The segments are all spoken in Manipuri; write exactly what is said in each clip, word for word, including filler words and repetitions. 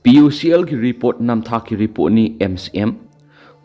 ꯄꯤ ꯌꯨ ꯁꯤ ꯑꯦꯜꯒꯤ ꯔꯤꯄꯣꯔꯠ, ꯅꯝꯊꯥꯛꯀꯤ ꯔꯤꯄꯣꯔꯠꯅꯤ꯫ M C M.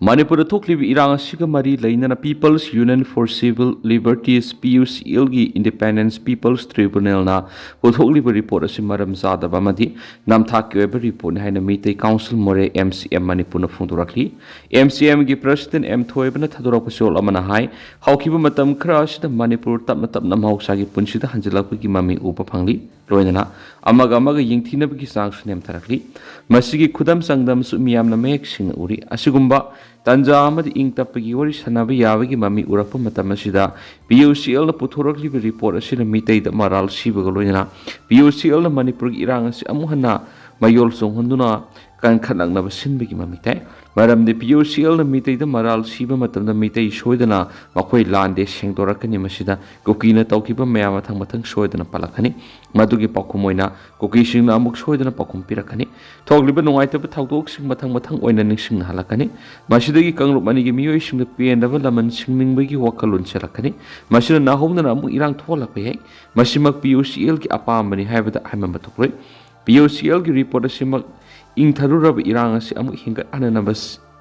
ꯃꯅꯤꯄꯨꯔꯗ ꯊꯣꯛꯂꯤꯕ ꯏꯔꯥꯡ ꯑꯁꯤꯒ ꯃꯔꯤ ꯂꯩꯅꯅ People's Union for Civil Liberties, P U C ꯑꯦꯜꯒꯤ Independence People's Tribunalꯅ ꯄꯨꯊꯣꯛꯂꯤꯕ ꯔꯤꯄꯣꯔꯠ ꯑꯁꯤ ꯃꯔꯝ ꯆꯥꯗꯕ ꯑꯃꯗꯤ ꯅꯝꯊꯥꯛꯀꯤ ꯑꯣꯏꯕ ꯔꯤꯄꯣꯔꯠꯅꯤ ꯍꯥꯏꯅ ꯃꯤꯇꯩ ꯀꯥꯎꯟꯁꯤꯜ ꯃꯣꯔꯦ, ꯑꯦꯝ ꯁꯤ ꯑꯦꯝ, ꯃꯅꯤꯄꯨꯔꯅ ꯐꯣꯡꯗꯣꯔꯛꯂꯤ꯫ ꯑꯦꯝ ꯁꯤ ꯑꯦꯝꯒꯤ ꯄ꯭ꯔꯁꯤꯗꯦꯟ ꯑꯦꯝ ꯊꯣꯏꯕꯅ ꯊꯥꯗꯣꯔꯛꯄ ꯆꯦꯔꯣꯜ ꯑꯃꯅ ꯍꯥꯏ, ꯍꯧꯈꯤꯕ ꯃꯇꯝ ꯈꯔ ꯑꯁꯤꯗ ꯃꯅꯤꯄꯨꯔ ꯇꯞꯅ ꯇꯞꯅ ꯃꯍꯧꯁꯥꯒꯤ ꯄꯨꯟꯁꯤꯗ ꯍꯟꯖꯤꯜꯂꯛꯄꯒꯤ ꯃꯃꯤ ꯎꯕ ꯐꯪꯂꯤ꯫ ꯂꯣꯏꯅꯅ ꯑꯃꯒ ꯑꯃꯒ ꯌꯦꯡꯊꯤꯅꯕꯒꯤ ꯆꯥꯡꯁꯨ ꯅꯦꯝꯊꯔꯛꯂꯤ꯫ ꯃꯁꯤꯒꯤ ꯈꯨꯗꯝ ꯆꯥꯡꯗꯝꯁꯨ ꯃꯤꯌꯥꯝꯅ ꯃꯌꯦꯛ ꯁꯦꯡꯅ ꯎꯔꯤ꯫ ꯑꯁꯤꯒꯨꯝꯕ ꯇꯥꯟꯖꯥ ꯑꯃꯗ ꯏꯪ ꯇꯞꯄꯒꯤ ꯋꯥꯔꯤ ꯁꯥꯟꯅꯕ ꯌꯥꯕꯒꯤ ꯃꯃꯤ ꯎꯔꯛꯄ ꯃꯇꯝ ꯑꯁꯤꯗ, ꯄꯤ ꯌꯨ ꯁꯤ ꯑꯦꯜꯅ ꯄꯨꯊꯣꯔꯛꯂꯤꯕ ꯔꯤꯄꯣꯔꯠ ꯑꯁꯤꯅ ꯃꯤꯇꯩꯗ ꯃꯔꯥꯜ ꯁꯤꯕꯒ ꯂꯣꯏꯅꯅ ꯄꯤ ꯌꯨ ꯁꯤ ꯑꯦꯜꯅ ꯃꯅꯤꯄꯨꯔꯒꯤ ꯏꯔꯥꯡ ꯑꯁꯤ ꯑꯃꯨꯛ ꯍꯟꯅ ꯃꯌꯣꯜ ꯆꯣꯡꯍꯟꯗꯨꯅ ꯀꯟꯈꯠꯂꯛꯅꯕ ꯁꯤꯟꯕꯒꯤ ꯃꯃꯤ ꯇꯥꯏ꯫ ꯃꯔꯝꯗꯤ ꯄꯤ ꯌꯨ ꯁꯤ ꯑꯦꯜꯅ ꯃꯤꯇꯩꯗ ꯃꯔꯥꯜ ꯁꯤꯕ ꯃꯇꯝꯗ ꯃꯤꯇꯩ ꯁꯣꯏꯗꯅ ꯃꯈꯣꯏ ꯂꯥꯟꯗꯦ ꯁꯦꯡꯗꯣꯔꯛꯀꯅꯤ꯫ ꯃꯁꯤꯗ ꯀꯨꯀꯤꯅ ꯇꯧꯈꯤꯕ ꯃꯌꯥꯝ ꯃꯊꯪ ꯃꯊꯪ ꯁꯣꯏꯗꯅ ꯄꯜꯂꯛꯀꯅꯤ꯫ ꯃꯗꯨꯒꯤ ꯄꯥꯎꯈꯨꯝ ꯑꯣꯏꯅ ꯀꯨꯀꯤꯁꯤꯡꯅ ꯑꯃꯨꯛ ꯁꯣꯏꯗꯅ ꯄꯥꯎꯈꯨꯝ ꯄꯤꯔꯛꯀꯅꯤ꯫ ꯊꯣꯛꯂꯤꯕ ꯅꯨꯡꯉꯥꯏꯇꯕ ꯊꯧꯗꯣꯛꯁꯤꯡ ꯃꯊꯪ ꯃꯊꯪ ꯑꯣꯏꯅ ꯅꯤꯡꯁꯤꯡꯅꯍꯜꯂꯛꯀꯅꯤ꯫ ꯃꯁꯤꯗꯒꯤ ꯀꯥꯡꯂꯨꯞ ꯑꯅꯤꯒꯤ ꯃꯤꯑꯣꯏꯁꯤꯡꯗ ꯄꯦꯟꯗꯕ ꯂꯃꯟ ꯁꯤꯡꯅꯤꯡꯕꯒꯤ ꯋꯥꯈꯜꯂꯣꯟ ꯆꯦꯜꯂꯛꯀꯅꯤ꯫ ꯃꯁꯤꯅ ꯅꯧꯍꯧꯅꯅ ꯑꯃꯨꯛ ꯏꯔꯥꯡ ꯊꯣꯛꯍꯜꯂꯛꯄ ꯌꯥꯏ꯫ ꯃꯁꯤꯃꯛ ꯄꯤ ꯌꯨ ꯁꯤ ꯑꯦꯜꯒꯤ ꯑꯄꯥꯝꯕꯅꯤ ꯍꯥꯏꯕꯗ ꯍꯥꯏꯃꯟꯕ ꯊꯣꯛꯂꯣꯏ꯫ ꯄꯤ ꯌꯨ ꯁꯤ ꯑꯦꯜꯒꯤ ꯔꯤꯄꯣꯔꯠ ꯑꯁꯤꯃꯛ ꯏꯪꯊꯔꯨꯔꯕ ꯏꯔꯥꯡ ꯑꯁꯤ ꯑꯃꯨꯛ ꯍꯦꯟꯒꯠꯍꯟꯅꯅꯕ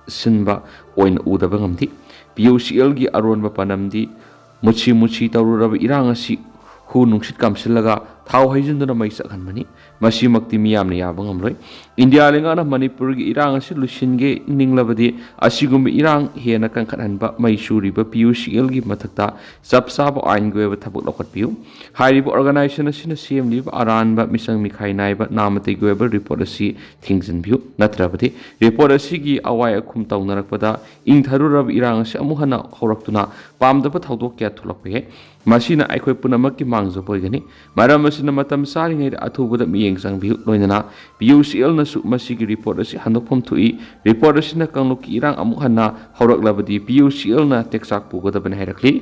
ꯁꯤꯟꯕ ꯑꯣꯏꯅ ꯎꯗꯕ ꯉꯝꯗꯦ꯫ ꯄꯤ ꯌꯨ ꯁꯤ ꯑꯦꯜꯒꯤ ꯑꯔꯣꯟꯕ ꯄꯥꯟꯗꯝꯗꯤ ꯃꯨꯁꯤ ꯃꯨꯁꯤ ꯇꯧꯔꯨꯔꯕ ꯏꯔꯥꯡ ꯑꯁꯤ ꯍꯨ ꯅꯨꯡꯁꯤꯠ ꯀꯥꯝꯁꯤꯜꯂꯒ ꯊꯥꯎ ꯍꯩꯖꯤꯟꯗꯨꯅ ꯃꯩ ꯆꯥꯛꯍꯟꯕꯅꯤ꯫ ꯃꯁꯤꯃꯛꯇꯤ ꯃꯤꯌꯥꯝꯅ ꯌꯥꯕ ꯉꯝꯂꯣꯏ꯫ ꯏꯟꯗꯤꯌꯥ ꯂꯩꯉꯥꯛꯅ ꯃꯅꯤꯄꯨꯔꯒꯤ ꯏꯔꯥꯡ ꯑꯁꯤ ꯂꯣꯏꯁꯤꯟꯒꯦ ꯅꯤꯡꯂꯕꯗꯤ ꯑꯁꯤꯒꯨꯝꯕ ꯏꯔꯥꯡ ꯍꯦꯟꯅ ꯀꯟꯈꯠꯍꯟꯕ ꯃꯩ ꯆꯨꯔꯤꯕ ꯄꯤ ꯌꯨ ꯁꯤ ꯑꯦꯜꯒꯤ ꯃꯊꯛꯇ ꯆꯞ ꯆꯥꯕ ꯑꯥꯏꯟꯒꯤ ꯑꯣꯏꯕ ꯊꯕꯛ ꯂꯧꯈꯠꯄꯤꯌꯨ꯫ ꯍꯥꯏꯔꯤꯕ ꯑꯣꯔꯒꯅꯥꯏꯖꯦꯁꯟ ꯑꯁꯤꯅ ꯁꯦꯝꯂꯤꯕ ꯑꯔꯥꯟꯕ, ꯃꯤꯆꯪ ꯃꯤꯈꯥꯏ ꯅꯥꯏꯕ, ꯅꯥꯃꯇꯩꯒꯤ ꯑꯣꯏꯕ ꯔꯤꯄꯣꯔꯠ ꯑꯁꯤ ꯊꯤꯡꯖꯤꯟꯕꯤꯌꯨ꯫ ꯅꯠꯇ꯭ꯔꯕꯗꯤ ꯔꯤꯄꯣꯔꯠ ꯑꯁꯤꯒꯤ ꯑꯋꯥꯏ ꯑꯈꯨꯝ ꯇꯧꯅꯔꯛꯄꯗ ꯏꯪꯊꯔꯨꯔꯕ ꯏꯔꯥꯡ ꯑꯁꯤ ꯑꯃꯨꯛ ꯍꯟꯅ ꯍꯧꯔꯛꯇꯨꯅ ꯄꯥꯝꯗꯕ ꯊꯧꯗꯣꯛ ꯀꯌꯥ ꯊꯣꯛꯂꯛꯄ ꯌꯥꯏ꯫ ꯃꯁꯤꯅ ꯑꯩꯈꯣꯏ ꯄꯨꯝꯅꯃꯛꯀꯤ ꯃꯥꯡꯖꯕ ꯑꯣꯏꯒꯅꯤ꯫ ꯃꯔꯝ ꯑꯁꯤꯅ ꯃꯇꯝ ꯆꯥꯔꯤꯉꯩꯗ ꯑꯊꯨꯕꯗ ꯃꯤꯠꯌꯦꯡ ꯆꯪꯕꯤꯌꯨ꯫ ꯂꯣꯏꯅꯅ ꯄꯤ ꯌꯨ ꯁꯤ ꯑꯦꯜꯅꯁꯨ ꯃꯁꯤꯒꯤ ꯔꯤꯄꯣꯔꯠ ꯑꯁꯤ ꯍꯟꯗꯣꯛꯐꯝ ꯊꯣꯛꯏ꯫ ꯔꯤꯄꯣꯔꯠ ꯑꯁꯤꯅ ꯀꯥꯡꯂꯨꯞꯀꯤ ꯏꯔꯥꯡ ꯑꯃꯨꯛ ꯍꯟꯅ ꯍꯧꯔꯛꯂꯕꯗꯤ ꯄꯤ ꯌꯨ ꯁꯤ ꯑꯦꯜꯅ ꯇꯦꯛꯆꯥꯛ ꯄꯨꯒꯗꯕꯅꯤ ꯍꯥꯏꯔꯛꯂꯤ꯫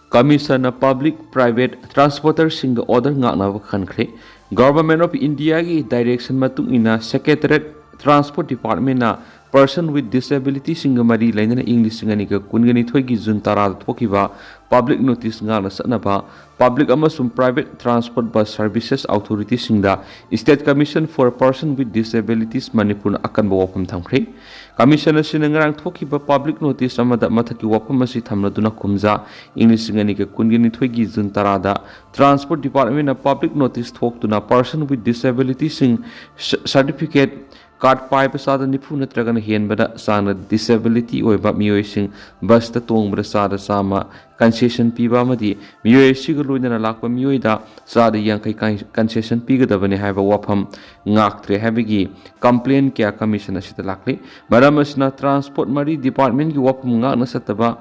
ꯀꯃꯤꯁꯟꯅ Public Private Transporterꯁꯤꯡꯗ ꯑꯣꯔꯗꯔ ꯉꯥꯛꯅꯕ ꯈꯟꯈ꯭ꯔꯦ꯫ Government of Indiaꯒꯤ direction ꯃꯇꯨꯡ ꯏꯟꯅ Secretariat Transport Departmentꯅ Person with Disability ꯁꯤꯡꯒ ꯃꯔꯤ ꯂꯩꯅꯅ ꯏꯪ ꯂꯤꯁꯤꯡ ꯑꯅꯤꯒ ꯀꯨꯟꯒ ꯅꯤꯊꯣꯏꯒꯤ ꯖꯨꯟ ꯇꯔꯥꯗ ꯊꯣꯛꯈꯤꯕ public notice ꯉꯥꯛꯅ ꯆꯠꯅꯕ Public ꯑꯃꯁꯨꯡ Private Transport Bus Services Authority ꯁꯤꯡꯗ State Commission for Person with Disabilities ꯃꯅꯤꯄꯨꯔꯅ ꯑꯀꯟꯕ ꯋꯥꯐꯝ ꯊꯝꯈ꯭ꯔꯦ꯫ Commission ꯑꯁꯤꯅ ꯉꯔꯥꯡ ꯊꯣꯛꯈꯤꯕ public notice ꯑꯃꯗ ꯃꯊꯛꯀꯤ ꯋꯥꯐꯝ ꯑꯁꯤ ꯊꯝꯂꯗꯨꯅ ꯀꯨꯝꯖꯥ ꯏꯪ ꯂꯤꯁꯤꯡ ꯑꯅꯤꯒ ꯀꯨꯟꯒ ꯅꯤꯊꯣꯏꯒꯤ ꯖꯨꯟ ꯇꯔꯥꯗ Transport Department ꯅ public notice ꯊꯣꯛꯇꯨꯅ Person with Disability ꯁꯤꯡ ꯁ-, certificate card ꯄꯥꯏꯕ ꯆꯥꯗ ꯅꯤꯐꯨ ꯅꯠꯇ꯭ꯔꯒꯅ ꯍꯦꯟꯕꯗ ꯆꯥꯡꯗ disability ꯑꯣꯏꯕ ꯃꯤꯑꯣꯏꯁꯤꯡ ꯕꯁꯇ ꯇꯣꯡꯕꯗ ꯆꯥꯗ ꯆꯥꯝꯃ concession ꯄꯤꯕ ꯑꯃꯗꯤ ꯃꯤꯑꯣꯏ ꯑꯁꯤꯒ ꯂꯣꯏꯅꯅ ꯂꯥꯛꯄ ꯃꯤꯑꯣꯏꯗ ꯆꯥꯗ ꯌꯥꯡꯈꯩ ꯀꯥꯏ-, concession ꯄꯤꯒꯗꯕꯅꯤ ꯍꯥꯏꯕ ꯋꯥꯐꯝ ꯉꯥꯛꯇ꯭ꯔꯦ ꯍꯥꯏꯕꯒꯤ complaint ꯀꯌꯥ commission ꯑꯁꯤꯗ ꯂꯥꯛꯂꯤ꯫ ꯃꯔꯝ ꯑꯁꯤꯅ transport ꯃꯔꯤ department ꯀꯤ ꯋꯥꯐꯝ ꯉꯥꯛꯅ ꯆꯠꯇꯕ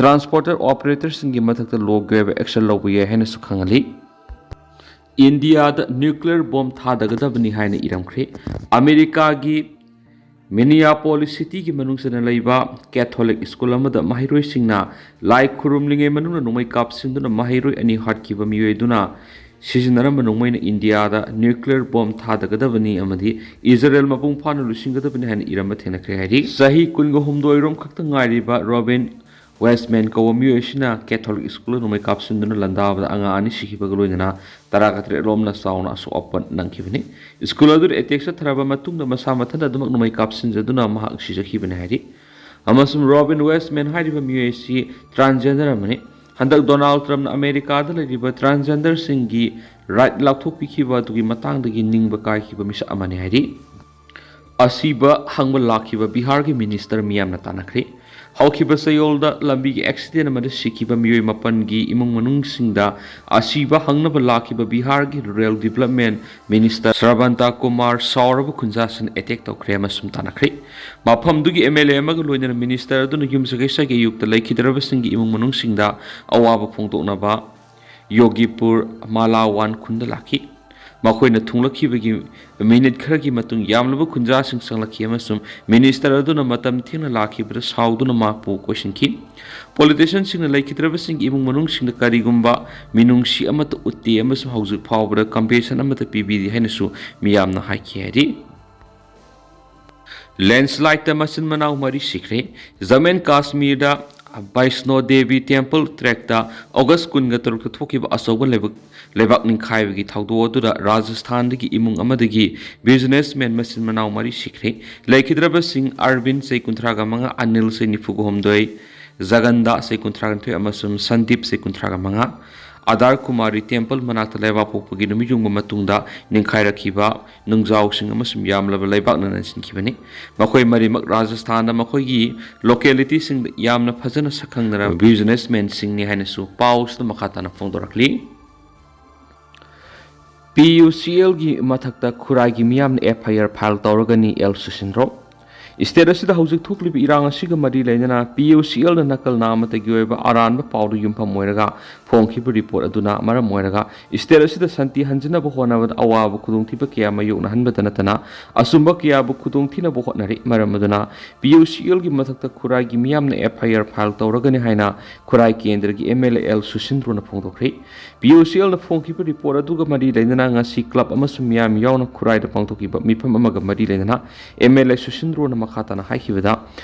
transporter operator ꯁꯤꯡꯒꯤ ꯃꯊꯛꯇ ꯂꯣꯒꯤ ꯑꯣꯏꯕ action ꯂꯧꯕ ꯌꯥꯏ ꯍꯥꯏꯅꯁꯨ ꯈꯪꯍꯜꯂꯤ꯫ ꯏꯟꯗꯤꯌꯥꯗ nuclear bomb ꯊꯥꯗꯒꯗꯕꯅꯤ ꯍꯥꯏꯅ ꯏꯔꯝꯈ꯭ꯔꯦ꯫ ꯑꯃꯦꯔꯤꯀꯥꯒꯤ Minneapolis city ꯒꯤ ꯃꯅꯨꯡ ꯆꯟꯅ ꯂꯩꯕ Catholic school ꯑꯃꯗ ꯃꯍꯩꯔꯣꯏꯁꯤꯡꯅ ꯂꯥꯏ ꯈꯨꯔꯨꯝꯂꯤꯉꯩ ꯃꯅꯨꯡꯗ ꯅꯣꯡꯃꯩ ꯀꯥꯞꯁꯤꯟꯗꯨꯅ ꯃꯍꯩꯔꯣꯏ ꯑꯅꯤ ꯍꯥꯠꯈꯤꯕ ꯃꯤꯑꯣꯏ ꯑꯗꯨꯅ ꯁꯤꯖꯤꯟꯅꯔꯝꯕ ꯅꯣꯡꯃꯩꯅ ꯏꯟꯗꯤꯌꯥꯗ nuclear bomb ꯊꯥꯗꯒꯗꯕꯅꯤ ꯑꯃꯗꯤ ꯏꯖꯔꯦꯜ ꯃꯄꯨꯡ ꯐꯥꯅ ꯂꯣꯏꯁꯤꯟꯒꯗꯕꯅꯤ ꯍꯥꯏꯅ ꯏꯔꯝꯕ ꯊꯦꯡꯅꯈ꯭ꯔꯦ ꯍꯥꯏꯔꯤ꯫ ꯆꯍꯤ ꯀꯨꯟꯒ ꯍꯨꯝꯗꯣꯏ ꯔꯣꯝ ꯈꯛꯇ ꯉꯥꯏꯔꯤꯕ ꯔꯣꯕꯤꯟ ꯋꯦꯁꯃꯦꯟ ꯀꯧꯕ ꯃꯤꯑꯣꯏ ꯑꯁꯤꯅ Catholic school ꯅꯣꯡꯃꯩ ꯀꯥꯞꯁꯤꯟꯗꯨꯅ ꯂꯥꯟꯗꯥꯕꯗ ꯑꯉꯥꯡ ꯑꯅꯤ ꯁꯤꯈꯤꯕꯒ ꯂꯣꯏꯅꯅ ꯇꯔꯥꯒ ꯇꯔꯦꯠ ꯔꯣꯝꯅ ꯆꯥꯎꯅ ꯑꯁꯣꯛ ꯑꯄꯟ ꯅꯪꯈꯤꯕꯅꯤ꯫ School ꯑꯗꯨꯗ attack ꯆꯠꯊꯔꯕ ꯃꯇꯨꯡꯗ ꯃꯁꯥ ꯃꯊꯟꯇ ꯑꯗꯨꯃꯛ ꯅꯣꯡꯃꯩ ꯀꯥꯞꯁꯤꯟꯖꯗꯨꯅ ꯃꯍꯥꯛ ꯁꯤꯖꯈꯤꯕꯅꯤ ꯍꯥꯏꯔꯤ꯫ ꯑꯃꯁꯨꯡ ꯔꯣꯕꯤꯟ ꯋꯦꯁꯃꯦꯟ ꯍꯥꯏꯔꯤꯕ ꯃꯤꯑꯣꯏ ꯑꯁꯤ transgender ꯑꯃꯅꯤ꯫ ꯍꯟꯗꯛ ꯗꯣꯅꯥꯜꯗ ꯇ꯭ꯔꯝꯞꯅ ꯑꯃꯦꯔꯤꯀꯥꯗ ꯂꯩꯔꯤꯕ transgender ꯁꯤꯡꯒꯤ right ꯂꯥꯎꯊꯣꯛꯄꯤꯈꯤꯕ ꯑꯗꯨꯒꯤ ꯃꯇꯥꯡꯗꯒꯤ ꯅꯤꯡꯕ ꯀꯥꯏꯈꯤꯕ ꯃꯤꯁꯛ ꯑꯃꯅꯤ ꯍꯥꯏꯔꯤ꯫ ꯑꯁꯤꯕ ꯍꯪꯕ ꯂꯥꯛꯈꯤꯕ ꯕꯤꯍꯥꯔꯒꯤ minister ꯃꯤꯌꯥꯝꯅ ꯇꯥꯟꯅꯈ꯭ꯔꯦ꯫ ꯍꯧꯈꯤꯕ ꯆꯌꯣꯜꯗ ꯂꯝꯕꯤꯒꯤ accident ꯑꯃꯗ ꯁꯤꯈꯤꯕ ꯃꯤꯑꯣꯏ ꯃꯥꯄꯟꯒꯤ ꯏꯃꯨꯡ ꯃꯅꯨꯡꯁꯤꯡꯗ ꯑꯁꯤꯕ ꯍꯪꯅꯕ ꯂꯥꯛꯈꯤꯕ ꯕꯤꯍꯥꯔꯒꯤ rural development minister ꯁ꯭ꯔꯕꯟꯇ Kumar ꯁꯥꯎꯔꯕ ꯈꯨꯟꯖꯥꯁꯤꯡꯅ attack ꯇꯧꯈ꯭ꯔꯦ ꯑꯃꯁꯨꯡ ꯇꯥꯟꯅꯈ꯭ꯔꯦ꯫ ꯃꯐꯝꯗꯨꯒꯤ MLA ꯑꯃꯒ ꯂꯣꯏꯅꯅ minister ꯑꯗꯨꯅ ꯌꯨꯝꯁꯀꯩꯁꯒꯤ ꯑꯌꯨꯛꯇ ꯂꯩꯈꯤꯗ꯭ꯔꯕꯁꯤꯡꯒꯤ ꯏꯃꯨꯡ ꯃꯅꯨꯡꯁꯤꯡꯗ ꯑꯋꯥꯕ ꯐꯣꯡꯗꯣꯛꯅꯕ ꯌꯣꯒꯤꯄꯨꯔ ꯃꯥꯂꯥꯋꯥꯟ ꯈꯨꯟꯗ ꯂꯥꯛꯈꯤ꯫ ꯃꯈꯣꯏꯅ ꯊꯨꯡꯂꯛꯈꯤꯕꯒꯤ minute ꯈꯔꯒꯤ ꯃꯇꯨꯡ ꯌꯥꯝꯂꯕ ꯈꯨꯟꯖꯥꯁꯤꯡ ꯆꯪꯂꯛꯈꯤ ꯑꯃꯁꯨꯡ minister ꯑꯗꯨꯅ ꯃꯇꯝ ꯊꯦꯡꯅ ꯂꯥꯛꯈꯤꯕꯗ ꯁꯥꯎꯗꯨꯅ ꯃꯍꯥꯛꯄꯨ ꯀꯣꯏꯁꯤꯟꯈꯤ꯫ Politician ꯁꯤꯡꯅ ꯂꯩꯈꯤꯗ꯭ꯔꯕꯁꯤꯡꯒꯤ ꯏꯃꯨꯡ ꯃꯅꯨꯡꯁꯤꯡꯗ ꯀꯔꯤꯒꯨꯝꯕ ꯃꯤꯅꯨꯡꯁꯤ ꯑꯃꯠꯇ ꯎꯠꯇꯦ ꯑꯃꯁꯨꯡ ꯍꯧꯖꯤꯛ ꯐꯥꯎꯕꯗ compensation ꯑꯃꯠꯇ ꯄꯤꯕꯤꯗꯦ ꯍꯥꯏꯅꯁꯨ ꯃꯤꯌꯥꯝꯅ ꯍꯥꯏꯈꯤ ꯍꯥꯏꯔꯤ꯫ ꯂꯦꯟꯁꯂꯥꯏꯠꯇ ꯃꯆꯤꯟ ꯃꯅꯥꯎ ꯃꯔꯤ ꯁꯤꯈ꯭ꯔꯦ꯫ ꯖꯃꯨ ꯑꯦꯟ ꯀꯥꯁꯃꯤꯔꯗ ꯕꯩꯁꯅꯣ ꯗꯦꯕꯤ ꯇꯦꯝꯄꯜ ꯇ꯭ꯔꯦꯛꯇ ꯑꯣꯒꯁ ꯀꯨꯟꯒ ꯇꯔꯨꯛꯇ ꯊꯣꯛꯈꯤꯕ ꯑꯆꯧꯕ ꯂꯩꯕꯥꯛ, ꯂꯩꯕꯥꯛ ꯅꯤꯡꯈꯥꯏꯕꯒꯤ ꯊꯧꯗꯣꯛ ꯑꯗꯨꯗ ꯔꯥꯖꯁꯊꯥꯟꯗꯒꯤ ꯏꯃꯨꯡ ꯑꯃꯗꯒꯤ ꯕꯤꯖꯤꯅꯦꯁꯃꯦꯟ ꯃꯆꯤꯟ ꯃꯅꯥꯎ ꯃꯔꯤ ꯁꯤꯈ꯭ꯔꯦ꯫ ꯂꯩꯈꯤꯗ꯭ꯔꯕꯁꯤꯡ ꯑꯔꯕꯤꯟ, ꯆꯍꯤ ꯀꯨꯟꯊ꯭ꯔꯥꯒ ꯃꯉꯥ, ꯑꯅꯤꯜ, ꯆꯍꯤ ꯅꯤꯐꯨꯒ ꯍꯨꯝꯗꯣꯏ, ꯖꯒꯟꯗꯥ, ꯆꯍꯤ ꯀꯨꯟꯊ꯭ꯔꯥꯒ ꯅꯤꯊꯣꯏ, ꯑꯃꯁꯨꯡ ꯁꯟꯗꯤꯞ, ꯆꯍꯤ ꯀꯨꯟꯊ꯭ꯔꯥꯒ ꯃꯉꯥ꯫ ꯑꯗꯥꯔ ꯀꯨꯃꯥꯔꯤ ꯇꯦꯝꯄꯜ ꯃꯅꯥꯛꯇ ꯂꯩꯕꯥꯛꯄꯣꯛꯄꯒꯤ ꯅꯨꯃꯤꯠ ꯌꯨꯡꯕ ꯃꯇꯨꯡꯗ ꯅꯤꯡꯈꯥꯏꯔꯛꯈꯤꯕ ꯅꯨꯡꯖꯥꯎꯁꯤꯡ ꯑꯃꯁꯨꯡ ꯌꯥꯝꯂꯕ ꯂꯩꯕꯥꯛꯅ ꯅꯟꯁꯤꯟꯈꯤꯕꯅꯤ꯫ ꯃꯈꯣꯏ ꯃꯔꯤꯃꯛ ꯔꯥꯖꯁꯊꯥꯟꯗ ꯃꯈꯣꯏꯒꯤ ꯂꯣꯀꯦꯂꯤꯇꯤꯁꯤꯡꯗ ꯌꯥꯝꯅ ꯐꯖꯅ ꯁꯛꯈꯪꯅꯔꯕ ꯕꯤꯖꯤꯅꯦꯁꯃꯦꯟꯁꯤꯡꯅꯤ ꯍꯥꯏꯅꯁꯨ ꯄꯥꯎꯁꯤꯗ ꯃꯈꯥ ꯇꯥꯅ ꯐꯣꯡꯗꯣꯔꯛꯂꯤ꯫ ꯄꯤ ꯌꯨ ꯁꯤ ꯑꯦꯜꯒꯤ ꯃꯊꯛꯇ ꯈꯨꯔꯥꯏꯒꯤ ꯃꯤꯌꯥꯝꯅ F I R file ꯇꯧꯔꯒꯅꯤ, L ꯁꯨꯁꯤꯟꯗ꯭ꯔꯣ꯫ State ꯑꯁꯤꯗ ꯍꯧꯖꯤꯛ ꯊꯣꯛꯂꯤꯕ ꯏꯔꯥꯡ ꯑꯁꯤꯒ ꯃꯔꯤ ꯂꯩꯅꯅ ꯄꯤ ꯌꯨ ꯁꯤ ꯑꯦꯜꯅ ꯅꯥꯀꯜ ꯅꯥꯝꯃꯇꯒꯤ ꯑꯣꯏꯕ ꯑꯔꯥꯟꯕ ꯄꯥꯎꯗ ꯌꯨꯝꯐꯝ ꯑꯣꯏꯔꯒ ꯐꯣꯡꯈꯤꯕ ꯔꯤꯄꯣꯔꯠ ꯑꯗꯨꯅ ꯃꯔꯝ ꯑꯣꯏꯔꯒ ꯁ꯭ꯇꯦꯠ ꯑꯁꯤꯗ ꯁꯥꯟꯇꯤ ꯍꯟꯖꯤꯟꯅꯕ ꯍꯣꯠꯅꯕꯗ ꯑꯋꯥꯕ ꯈꯨꯗꯣꯡꯊꯤꯕ ꯀꯌꯥ ꯃꯥꯌꯣꯛꯅꯍꯟꯕꯗ ꯅꯠꯇꯅ ꯑꯆꯨꯝꯕ ꯀꯌꯥꯕꯨ ꯈꯨꯗꯣꯡꯊꯤꯅꯕ ꯍꯣꯠꯅꯔꯤ꯫ ꯃꯔꯝ ꯑꯗꯨꯅ ꯄꯤ ꯌꯨ ꯁꯤ ꯑꯦꯜꯒꯤ ꯃꯊꯛꯇ ꯈꯨꯔꯥꯏꯒꯤ ꯃꯤꯌꯥꯝꯅ ꯑꯦꯐ ꯑꯥꯏ ꯑꯥꯔ ꯐꯥꯏꯜ ꯇꯧꯔꯒꯅꯤ ꯍꯥꯏꯅ ꯈꯨꯔꯥꯏ ꯀꯦꯟꯗ꯭ꯔꯒꯤ ꯑꯦꯝ ꯑꯦꯜ ꯑꯦ ꯑꯦꯜ ꯁꯨꯁꯤꯟꯗ꯭ꯔꯣꯅ ꯐꯣꯡꯗꯣꯛꯈ꯭ꯔꯦ꯫ ꯄꯤ ꯌꯨ ꯁꯤ ꯑꯦꯜꯅ ꯐꯣꯡꯈꯤꯕ ꯔꯤꯄꯣꯔꯠ ꯑꯗꯨꯒ ꯃꯔꯤ ꯂꯩꯅꯅ ꯉꯁꯤ ꯀ꯭ꯂꯕ ꯑꯃꯁꯨꯡ ꯃꯤꯌꯥꯝ ꯌꯥꯎꯅ ꯈꯨꯔꯥꯏꯗ ꯄꯥꯡꯊꯣꯛꯈꯤꯕ ꯃꯤꯐꯝ ꯑꯃꯒ ꯃꯔꯤ ꯂꯩꯅꯅ ꯑꯦꯝ ꯑꯦꯜ ꯑꯦ ꯁꯨꯁꯤꯟꯗ꯭ꯔꯣꯅ ꯃꯈꯥ ꯇꯥꯅ ꯍꯥꯏꯈꯤꯕꯗ,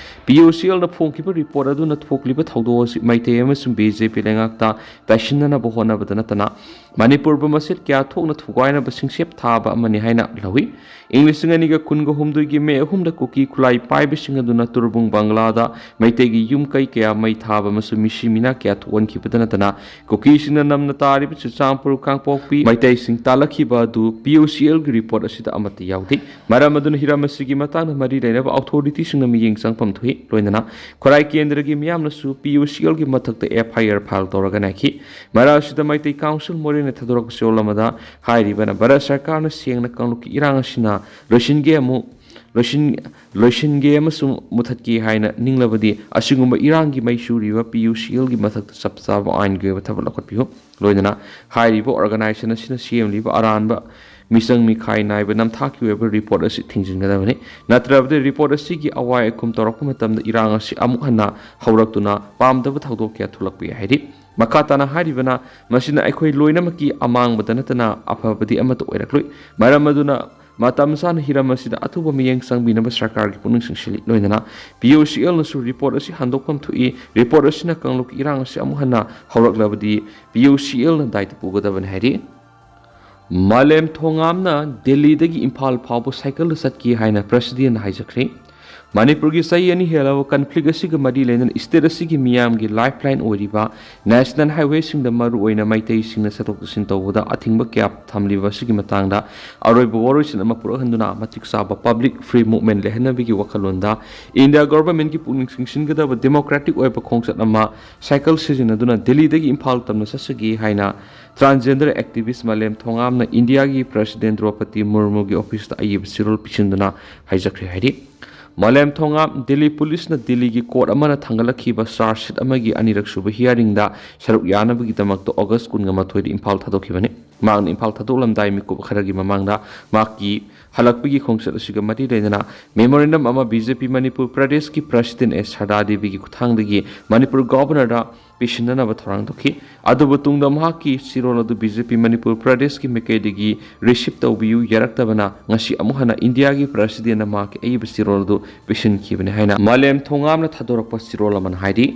ꯄꯤ ꯌꯨ ꯁꯤ ꯑꯦꯜꯅ ꯐꯣꯡꯈꯤꯕ ꯔꯤꯄꯣꯔꯠ ꯑꯗꯨꯅ ꯊꯣꯛꯂꯤꯕ ꯊꯧꯗꯣꯛ ꯑꯁꯤ ꯃꯩꯇꯩ ꯑꯃꯁꯨꯡ ꯕꯤ ꯖꯦ ꯄꯤ ꯂꯩꯉꯥꯛꯇ ꯇꯥꯏꯁꯤꯟꯅꯅꯕ ꯍꯣꯠꯅꯕꯗ ꯅꯠꯇꯅ ꯃꯅꯤꯄꯨꯔꯕꯨ ꯃꯁꯦꯠ ꯀꯌꯥ ꯊꯣꯛꯅ ꯊꯨꯒꯥꯏꯅꯕ ꯁꯤꯡꯁꯦꯞ ꯊꯥꯕ ꯑꯃꯅꯤ ꯍꯥꯏꯅ ꯂꯧꯏ꯫ ꯏꯪ ꯂꯤꯁꯤꯡ ꯑꯅꯤꯒ ꯀꯨꯟꯒ ꯍꯨꯝꯗꯣꯏꯒꯤ ꯃꯦ ꯑꯍꯨꯝꯗ ꯀꯨꯀꯤ ꯈꯨꯠꯂꯥꯏ ꯄꯥꯏꯕꯁꯤꯡ ꯑꯗꯨꯅ ꯇꯨꯔꯕꯨꯡ ꯕꯪꯒꯂꯥꯗ ꯃꯩꯇꯩꯒꯤ ꯌꯨꯝ ꯀꯩ ꯀꯌꯥ ꯃꯩ ꯊꯥꯕ ꯑꯃꯁꯨꯡ ꯃꯤꯁꯤ ꯃꯤꯅꯥ ꯀꯌꯥ ꯊꯣꯛꯍꯟꯈꯤꯕꯗ ꯅꯠꯇꯅ ꯀꯨꯀꯤꯁꯤꯡꯅ ꯅꯝꯅ ꯇꯥꯔꯤꯕ ꯆꯨꯔꯆꯥꯟꯄꯨꯔ, ꯀꯥꯡꯄꯣꯛꯄꯤ ꯃꯩꯇꯩꯁꯤꯡ ꯇꯥꯜꯂꯛꯈꯤꯕ ꯑꯗꯨ ꯄꯤ ꯌꯨ ꯁꯤ ꯑꯦꯜꯒꯤ ꯔꯤꯄꯣꯔꯠ ꯑꯁꯤꯗ ꯑꯃꯠꯇ ꯌꯥꯎꯗꯦ꯫ ꯃꯔꯝ ꯑꯗꯨꯅ ꯍꯤꯔꯝ ꯑꯁꯤꯒꯤ ꯃꯇꯥꯡꯗ ꯃꯔꯤ ꯂꯩꯅꯕ ꯑꯣꯊꯣꯔꯤꯇꯤꯁꯤꯡꯅ ꯃꯤꯠꯌꯦꯡ ꯆꯪꯐꯝ ꯊꯣꯛꯏ꯫ ꯂꯣꯏꯅꯅ ꯈꯨꯔꯥꯏ ꯀꯦꯟꯗ꯭ꯔꯒꯤ ꯃꯤꯌꯥꯝꯅꯁꯨ ꯄꯤ ꯌꯨ ꯁꯤ ꯑꯦꯜꯒꯤ ꯃꯊꯛꯇ ꯑꯦꯐ ꯑꯥꯏ ꯑꯥꯔ ꯐꯥꯏꯜ ꯇꯧꯔꯒꯅꯤ ꯍꯥꯏꯈꯤ꯫ ꯃꯔꯛ ꯑꯁꯤꯗ ꯃꯩꯇꯩ ꯀꯥꯎꯟꯁꯤꯜ ꯃꯣꯔꯦꯅ ꯊꯥꯗꯣꯔꯛꯄ ꯆꯦꯔꯣꯜ ꯑꯃꯗ ꯍꯥꯏꯔꯤꯕꯅ ꯚꯥꯔꯠ ꯁꯔꯀꯥꯔꯅ ꯁꯦꯡꯅ ꯀꯥꯡꯂꯨꯞꯀꯤ ꯏꯔꯥꯡ ꯑꯁꯤꯅ ꯂꯣꯏꯁꯤꯟꯒꯦ ꯑꯃꯨꯛ ꯂꯣꯏꯁꯤꯟ-, ꯂꯣꯏꯁꯤꯟꯒꯦ ꯑꯃꯁꯨꯡ ꯃꯨꯊꯠꯀꯦ ꯍꯥꯏꯅ ꯅꯤꯡꯂꯕꯗꯤ ꯑꯁꯤꯒꯨꯝꯕ ꯏꯔꯥꯡꯒꯤ ꯃꯩ ꯆꯨꯔꯤꯕ ꯄꯤ ꯌꯨ ꯁꯤ ꯑꯦꯜꯒꯤ ꯃꯊꯛꯇ ꯆꯞ ꯆꯥꯕ ꯑꯥꯏꯟꯒꯤ ꯑꯣꯏꯕ ꯊꯕꯛ ꯂꯧꯈꯠꯄꯤꯌꯨ꯫ ꯂꯣꯏꯅꯅ ꯍꯥꯏꯔꯤꯕ ꯑꯣꯔꯒꯅꯥꯏꯖꯦꯁꯟ ꯑꯁꯤꯅ ꯁꯦꯝꯂꯤꯕ ꯑꯔꯥꯟꯕ ꯃꯤꯆꯪ ꯃꯤꯈꯥꯏ ꯅꯥꯏꯕ ꯅꯝꯊꯥꯛꯀꯤ ꯑꯣꯏꯕ ꯔꯤꯄꯣꯔꯠ ꯑꯁꯤ ꯊꯤꯡꯖꯤꯟꯒꯗꯕꯅꯤ꯫ ꯅꯠꯇ꯭ꯔꯕꯗꯤ ꯔꯤꯄꯣꯔꯠ ꯑꯁꯤꯒꯤ ꯑꯋꯥꯏ ꯑꯈꯨꯝ ꯇꯧꯔꯛꯄ ꯃꯇꯝꯗ ꯏꯔꯥꯡ ꯑꯁꯤ ꯑꯃꯨꯛ ꯍꯟꯅ ꯍꯧꯔꯛꯇꯨꯅ ꯄꯥꯝꯗꯕ ꯊꯧꯗꯣꯛ ꯀꯌꯥ ꯊꯣꯛꯂꯛꯄ ꯌꯥꯏ ꯍꯥꯏꯔꯤ꯫ ꯃꯈꯥ ꯇꯥꯅ ꯍꯥꯏꯔꯤꯕꯅ, ꯃꯁꯤꯅ ꯑꯩꯈꯣꯏ ꯂꯣꯏꯅꯃꯛꯀꯤ ꯑꯃꯥꯡꯕꯗ ꯅꯠꯇꯅ ꯑꯐꯕꯗꯤ ꯑꯃꯠꯇ ꯑꯣꯏꯔꯛꯂꯣꯏ꯫ ꯃꯔꯝ ꯑꯗꯨꯅ ꯃꯇꯝ ꯆꯥꯅ ꯍꯤꯔꯝ ꯑꯁꯤꯗ ꯑꯊꯨꯕ ꯃꯤꯠꯌꯦꯡ ꯆꯪꯕꯤꯅꯕ ꯁꯔꯀꯥꯔꯒꯤ ꯄꯨꯛꯅꯤꯡ ꯆꯤꯡꯁꯤꯜꯂꯤ꯫ ꯂꯣꯏꯅꯅ ꯄꯤ ꯑꯣ ꯁꯤ ꯑꯦꯜꯅꯁꯨ ꯔꯤꯄꯣꯔꯠ ꯑꯁꯤ ꯍꯟꯗꯣꯛꯐꯝ ꯊꯣꯛꯏ꯫ ꯔꯤꯄꯣꯔꯠ ꯑꯁꯤꯅ ꯀꯥꯡꯂꯨꯞꯀꯤ ꯏꯔꯥꯡ ꯑꯁꯤ ꯑꯃꯨꯛ ꯍꯟꯅ ꯍꯧꯔꯛꯂꯕꯗꯤ ꯄꯤ ꯑꯣ ꯁꯤ ꯑꯦꯜꯅ ꯗꯥꯏꯇ ꯄꯨꯒꯗꯕꯅꯤ ꯍꯥꯏꯔꯤ꯫ ꯃꯥꯂꯦꯝ ꯊꯣꯉꯥꯝꯅ ꯗꯦꯜꯂꯤꯗꯒꯤ ꯏꯝꯐꯥꯜ ꯐꯥꯎꯕ ꯁꯥꯏꯀꯜꯗ ꯆꯠꯈꯤ ꯍꯥꯏꯅ ꯄ꯭ꯔꯁꯤꯗꯦꯟꯅ ꯍꯥꯏꯖꯈ꯭ꯔꯦ꯫ ꯃꯅꯤꯄꯨꯔꯒꯤ ꯆꯍꯤ ꯑꯅꯤ ꯍꯦꯜꯂꯕ ꯀꯟꯐ꯭ꯂꯤꯛ ꯑꯁꯤꯒ ꯃꯔꯤ ꯂꯩꯅꯅ ꯁ꯭ꯇꯦꯠ ꯑꯁꯤꯒꯤ ꯃꯤꯌꯥꯝꯒꯤ ꯂꯥꯏꯐ ꯂꯥꯏꯟ ꯑꯣꯏꯔꯤꯕ ꯅꯦꯁꯅꯦꯜ ꯍꯥꯏꯋꯦꯁꯤꯡꯗ ꯃꯔꯨꯑꯣꯏꯅ ꯃꯩꯇꯩꯁꯤꯡꯅ ꯆꯠꯊꯣꯛ ꯆꯠꯁꯤꯟ ꯇꯧꯕꯗ ꯑꯊꯤꯡꯕ ꯀꯌꯥ ꯊꯝꯂꯤꯕ ꯑꯁꯤꯒꯤ ꯃꯇꯥꯡꯗ ꯑꯔꯣꯏꯕ ꯋꯥꯔꯣꯏꯁꯤꯟ ꯑꯃ ꯄꯨꯔꯛꯍꯟꯗꯨꯅ ꯃꯇꯤꯛ ꯆꯥꯕ ꯄꯕ꯭ꯂꯤꯛ ꯐ꯭ꯔꯤ ꯃꯨꯚꯃꯦꯟ ꯂꯩꯍꯟꯅꯕꯒꯤ ꯋꯥꯈꯜꯂꯣꯟꯗ ꯏꯟꯗꯤꯌꯥ ꯒꯣꯚꯔꯟꯃꯦꯟꯠꯀꯤ ꯄꯨꯛꯅꯤꯡ ꯆꯤꯡꯁꯤꯟꯒꯗꯕ ꯗꯦꯃꯣꯀ꯭ꯔꯦꯇꯤꯛ ꯑꯣꯏꯕ ꯈꯣꯡꯆꯠ ꯑꯃ ꯁꯥꯏꯀꯜ ꯁꯤꯖꯤꯟꯅꯗꯨꯅ ꯗꯦꯜꯂꯤꯗꯒꯤ ꯏꯝꯐꯥꯜ ꯇꯝꯅ ꯆꯠꯆꯈꯤ ꯍꯥꯏꯅ ꯇ꯭ꯔꯥꯟꯁꯖꯦꯟꯗꯔ ꯑꯦꯛꯇꯤꯚꯤꯁ ꯃꯥꯂꯦꯝ ꯊꯣꯉꯥꯝꯅ ꯏꯟꯗꯤꯌꯥꯒꯤ ꯄ꯭ꯔꯁꯤꯗꯦꯟ ꯗ꯭ꯔꯧꯄꯗꯤ ꯃꯨꯔꯃꯨꯒꯤ ꯑꯣꯐꯤꯁꯇ ꯑꯏꯕ ꯆꯦꯔꯣꯜ ꯄꯤꯁꯤꯟꯗꯨꯅ ꯍꯥꯏꯖꯈ꯭ꯔꯦ ꯍꯥꯏꯔꯤ꯫ ꯃꯥꯂꯦꯝ ꯊꯣꯉꯥꯝ ꯗꯤꯜꯂꯤ ꯄꯨꯂꯤꯁꯅ ꯗꯤꯜꯂꯤꯒꯤ ꯀꯣꯔꯠ ꯑꯃꯅ ꯊꯥꯡꯒꯠꯂꯛꯈꯤꯕ ꯆꯥꯔꯖ ꯁꯤꯠ ꯑꯃꯒꯤ ꯑꯅꯤꯔꯛ ꯁꯨꯕ ꯍꯤꯌꯥꯔꯤꯡꯗ ꯁꯔꯨꯛ ꯌꯥꯅꯕꯒꯤꯗꯃꯛꯇ ꯑꯣꯒꯁ ꯀꯨꯟꯒ ꯃꯥꯊꯣꯏꯗ ꯏꯝꯐꯥꯜ ꯊꯥꯗꯣꯛꯈꯤꯕꯅꯤ꯫ ꯃꯍꯥꯛꯅ ꯏꯝꯐꯥꯜ ꯊꯥꯗꯣꯛꯂꯝꯗꯥꯏ ꯃꯤꯀꯨꯞ ꯈꯔꯒꯤ ꯃꯃꯥꯡꯗ ꯃꯍꯥꯛꯀꯤ ꯍꯜꯂꯛꯄꯒꯤ ꯈꯣꯡꯆꯠ ꯑꯁꯤꯒ ꯃꯔꯤ ꯂꯩꯅꯅ ꯃꯦꯃꯣꯔꯦꯟꯗꯝ ꯑꯃ ꯕꯤ ꯖꯦ ꯄꯤ ꯃꯅꯤꯄꯨꯔ ꯄ꯭ꯔꯗꯦꯁꯀꯤ ꯄ꯭ꯔꯁꯤꯗꯦꯟ ꯑꯦꯁ ꯁꯔꯗꯥ ꯗꯦꯕꯤꯒꯤ ꯈꯨꯠꯊꯥꯡꯗꯒꯤ ꯃꯅꯤꯄꯨꯔ ꯒꯣꯚꯔꯅꯔꯗ ꯄꯤꯁꯤꯟꯅꯅꯕ ꯊꯧꯔꯥꯡ ꯇꯧꯈꯤ꯫ ꯑꯗꯨꯕꯨ ꯇꯨꯡꯗ ꯃꯍꯥꯛꯀꯤ ꯆꯦꯔꯣꯜ ꯑꯗꯨ ꯕꯤ ꯖꯦ ꯄꯤ ꯃꯅꯤꯄꯨꯔ ꯄ꯭ꯔꯗꯦꯁꯀꯤ ꯃꯥꯏꯀꯩꯗꯒꯤ ꯔꯤꯁꯤꯞ ꯇꯧꯕꯤꯌꯨ ꯌꯥꯔꯛꯇꯕꯅ ꯉꯁꯤ ꯑꯃꯨꯛ ꯍꯟꯅ ꯏꯟꯗꯤꯌꯥꯒꯤ ꯄ꯭ꯔꯁꯤꯗꯦꯟꯅ ꯃꯍꯥꯛꯀꯤ ꯑꯏꯕ ꯆꯦꯔꯣꯜ ꯑꯗꯨ ꯄꯤꯁꯤꯟꯈꯤꯕꯅꯤ ꯍꯥꯏꯅ ꯃꯥꯂꯦꯝ ꯊꯣꯉꯥꯝꯅ ꯊꯥꯗꯣꯔꯛꯄ ꯆꯦꯔꯣꯜ ꯑꯃꯅ ꯍꯥꯏꯔꯤ꯫